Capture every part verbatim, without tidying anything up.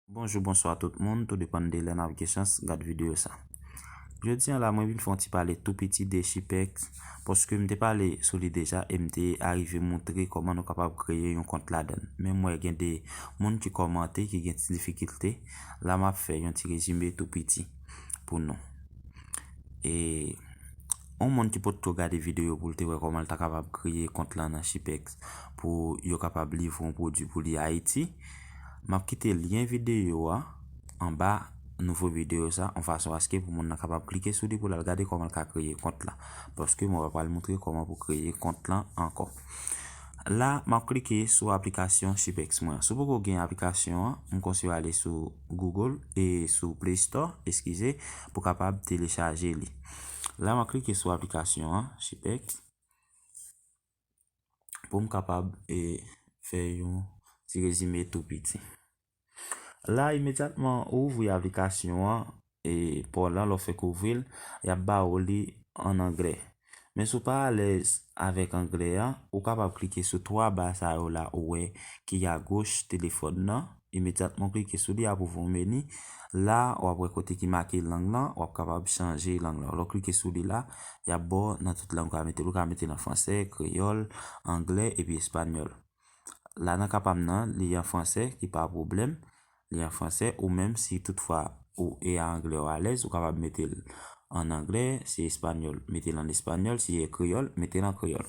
Bonjou, bonswa tout moun, tou depann de lè n ap gen chans gad videyo sa. Jodi a la, mwen vin fè yon ti pale tou piti de Shipex, paske m te pale sou li deja e m te arive montre kòman nou kapab kreye yon kont ladan l. Men m wè gen de moun ki kòmante, ki gen ti difikilte. La, m ap fè yon ti rezime tou piti pou nou. E yon moun ki potko gade videyo pou l te wè kòman l ta kapab kreye kont lan nan Shipex pou yo kapab livre yon pwodui pou li Ayiti, m ap kite lyen videyo a anba nouvo videyo sa, yon fason aske pou moun nan kapab klike sou li pou l al gade kòman l ka kreye kont lan. Paske mwen pa pral montre kòman pou kreye kont lan ankò. La, m ap klike sou aplikasyon Shipex mwen. Si w poko gen aplikasyon an, m konseye w ale sou Google e sou Play Store, eskize, pou kapab telechaje li. La, m ap klike sou aplikasyon an, Shipex, pou m kapab e, fè yon ti rezime tou piti. La, imedyatman ou ouvri aplikasyon an, e pa w lan, lè w fèk ouvri l, y ap ba ou li an anglè. Men si w pa alèz avèk anglè an, ou kapab klike sou twa ba sa yo la ou wè ki agoch telefòn nan. Imedyatman w klike sou li, ap ouvri yon meni. La, w ap wè kote ki make lang lan, w ap kapab chanje lang lan. Lè w klike sou li la, y ap ba w nan tout lang ou ka mete l. Ou ka mete l an fransè, kreyòl, anglè epi espanyòl. La nan ka pa m nan, li an fransè, ki pa pwoblèm. Li an fransè, ou menm si toutfwa ou e a anglè ou alèz, ou kapab mete l an anglè, si espanyòl, mete l an espanyòl, si e kreyòl, mete l an kreyòl.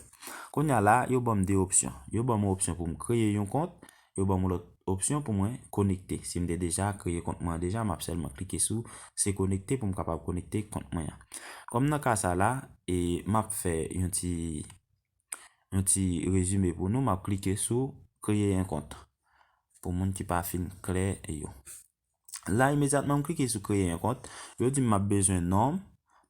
Kounye a la, yo ban m de opsyon. Yo ban m yon opsyon pou m kreye yon kont, yo ban m yon lòt opsyon pou mwen konekte. Si m te deja kreye kont mwen an deja, m ap sèlman klike sou se konekte pou m kapab konekte kont mwen an. Kòm nan ka sa la, e m ap fè yon ti yon ti rezime pou nou, m ap klike sou kreye yon kont. Pou moun ki pa fin klè yo. La, imedyatman m klike sou kreye yon kont, yo di m m ap bezwen non m,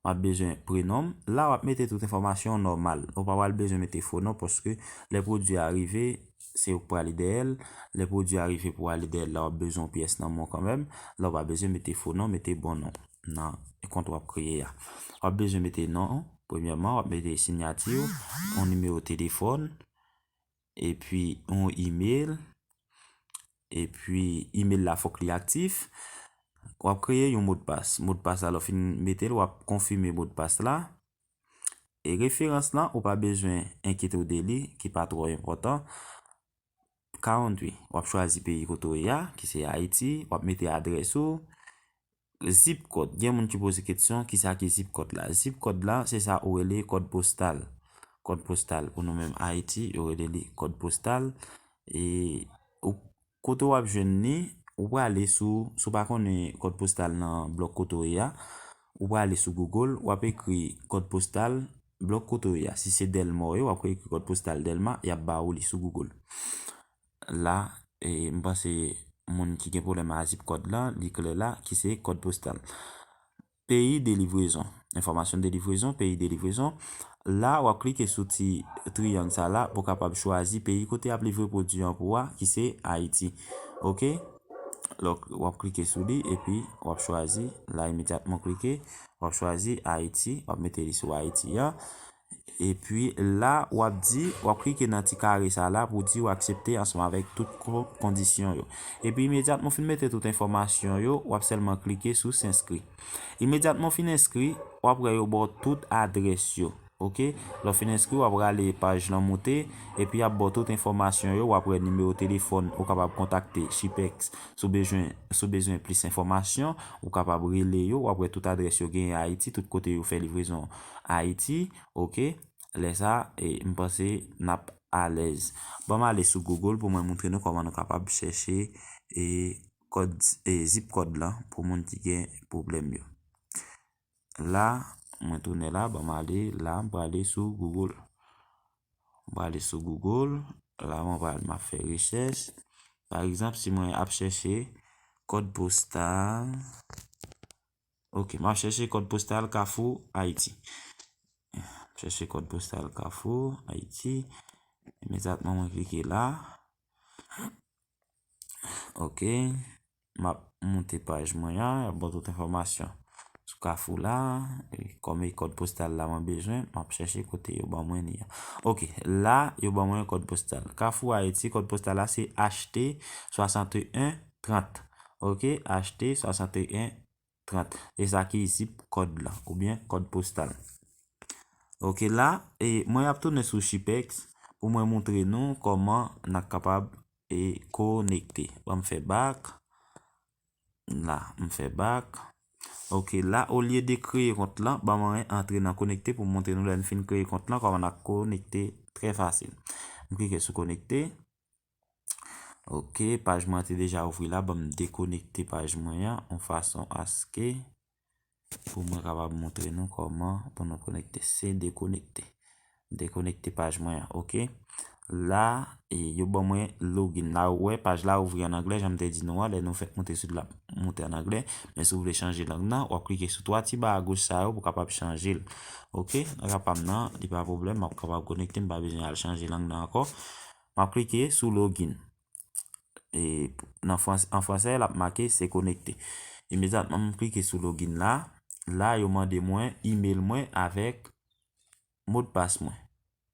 m ap bezwen prenon m. La, w ap mete tout enfòmasyon nòmal. Ou pa pral bezwen mete fo non, paske lè pwodui a rive, se ou k prale dèyè l. Lè pwodui a rive pou ale dèyè l la, w ap bezwen yon pyès nan men w kanmenm. La, w pa bezwen mete fo non, mete bon non nan kont w ap kreye a. W ap bezwen mete non, premyèman, w ap mete siyati w, yon nimewo telefòn, epi yon imèl, epi imèl la fòk li aktif. W ap kreye yon modpas. Modpas la, lè w fin mete l, w ap konfime modpas la. E referans lan, ou pa bezwen enkyete w de li, ki pa twò enpòtan. Karant-uit, w ap chwazi peyi kote w ye a, ki se Ayiti, w ap mete adrès ou. Zip kòd, gen moun ki poze kesyon, kisa ki zip kòd la? Zip kòd la, se sa ou rele kòd postal. Kòd postal, pou nou menm Ayiti, yo rele li kòd postal. E ou, kote w ap jwenn li, ou prale sou, si w pa konnen kòd postal nan blòk kote w ye a, ou prale sou Google, w ap ekri kòd postal blòk kote w ye a. Si se Dèlma w ye, w ap ekri kòd postal Dèlma, y ap ba ou li sou Google. La, e, m panse moun ki gen pwoblèm a zip kòd la, li klè la, ki se kòd postal. Peyi de livrezon. Enfòmasyon de livrezon, peyi de livrezon. La, w ap klike sou ti triyang sa la pou w kapab chwazi peyi kote y ap livre pwodui an pou ou a, ki se Ayiti. Oke? Donk, w ap klike sou li epi w ap chwazi. La, imedyatman w klike, w ap chwazi Ayiti, w ap mete li sou Ayiti an. Epi la, w ap di, w ap klike nan ti kare sa la pou di w aksepte ansanm avèk tout ko-, kondisyon yo. Epi imedyatman w fin mete tout enfòmasyon yo, w ap sèlman klike sou s'enskri. Imedyatman w fin enskri, w ap wè yo ba w tout adrès yo. Oke? Lè w fin enskri, w ap rale paj lan moute, epi y ap ba w tout enfòmasyon yo, w ap wè nimewo telefòn ou kapab kontakte Shipex si w bezwen, si w bezwen plis enfòmasyon, ou kapab rele yo, w ap wè tout adrès yo genyen Ayiti, tout kote yo fè livrezon Ayiti. Oke, lè sa, e, m panse n ap alèz. Ban m ale sou Google pou mwen montre nou kòman nou kapab chèche, e, kòd, e, zip kòd lan pou moun ki gen pwoblèm yo. La, mwen tounen la, ban m ale la, m prale sou Google. M prale sou Google, la mwen pral, m ap fè rechèch. Pa egzanp, si mwen ap chèche kòd postal, Ok, m ap chèche kòd postal Kafou, Ayiti. M ap chèche kòd postal Kafou, Ayiti. Imedyatman mwen klike la. Ok. M ap moute paj mwen an, y ap ban tout enfòmasyon sou Kafou la. E kòm e kòd postal la mwen bezwen, m ap chèche kote yo ban mwen li an. Ok, la, yo ban mwen kòd postal. Kafou, Ayiti, kòd postal la se H T swasanteyen trant. Ok, achte swasanteyen trant. E sa ki zip kòd la, oubyen kòd postal. Ok, la, e mwen ap tounen sou Shipex pou mwen montre nou kòman n ap kapab e konekte. Ban m fè back. La, m fè back. Ok, la, olye de kreye kont lan, ban mwen antre nan konekte pou m montre nou lè n fin kreye kont lan, kòman n ap konekte trè fasil. M klike sou konekte. Ok, paj mwen te deja ouvri la, ban m dekonekte paj mwen an, yon fason aske pou mwen kapab montre nou kòman pou nou konekte. Se dekonekte. Dekonekte paj mwen an, ok? La, e, yo ban mwen login. La, ou wè, paj la ouvri an anglè, jan m te di nou an, lè nou fèk monte sou la, monte an anglè. Men si w vle chanje lang nan, w ap klike sou twa ti ba agoch sa yo pou kapab chanje l. Ok, nan ka pa m nan, li pa pwoblèm, m ap kapab konekte, m pa bezwen al chanje lang nan ankò. M ap klike sou login. E nan frans-, an fransè, l ap make se konekte. Imedyatman, m klike sou login la. La, yo mande mwen email mwen avèk modpas mwen.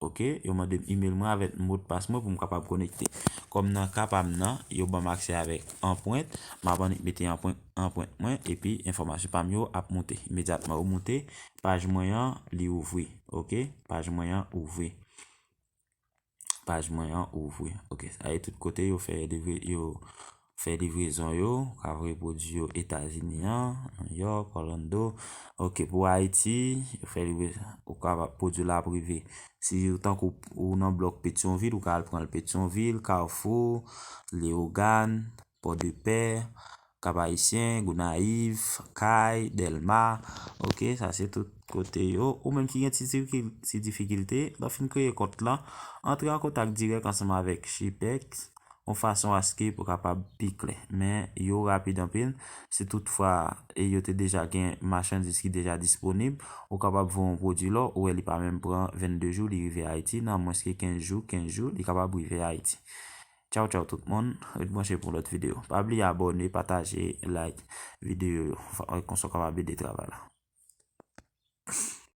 Ok, yo mande m email mwen avèk modpas mwen pou m kapab konekte. Kòm nan ka pa m nan, yo ban m aksè avèk anprent, m ap annik mete anprent, anprent mwen, epi enfòmasyon pa m yo ap monte. Imedyatman, yo monte, paj mwen an, li ouvri. Ok, paj mwen an ouvri. Paj mwen an ouvri. Ok, sa e tout kote yo fè livre-, yo fè livrezon yo, ka voye pwodui yo Etazini an, New York, Orlando. Ok, pou Ayiti, yo fè livre-, ou ka pwodui la ap rive. Si ou tankou ou nan blòk Petyonvil, ou ka al pran l Petyonvil, Kafou, Leyogàn, Pòdepè, Kap Ayisyen, Gonayiv, Kay, Dèlma. Ok, sa se tout kote yo. Ou menm ki gen ti difikil-, ti difikilte, lè w fin kreye kont lan, antre an kontak dirèk ansanm avèk Shipex, yon fason aske pou kapab pi klè. Men yo rapid anpil. Si toutfwa e yo te deja gen machandiz ki deja disponib, ou kapab voye yon pwodui la, ou wè li pa menm pran vennde jou, li rive Ayiti, nan mwens ke kenz jou, kenz jou, li kapab rive Ayiti. Tchaw, tchaw tout moun. Ret branche pou lòt videyo. Pa bliye abòne, pataje, like videyo yo. Fa-, konsa w kapab ede travay la.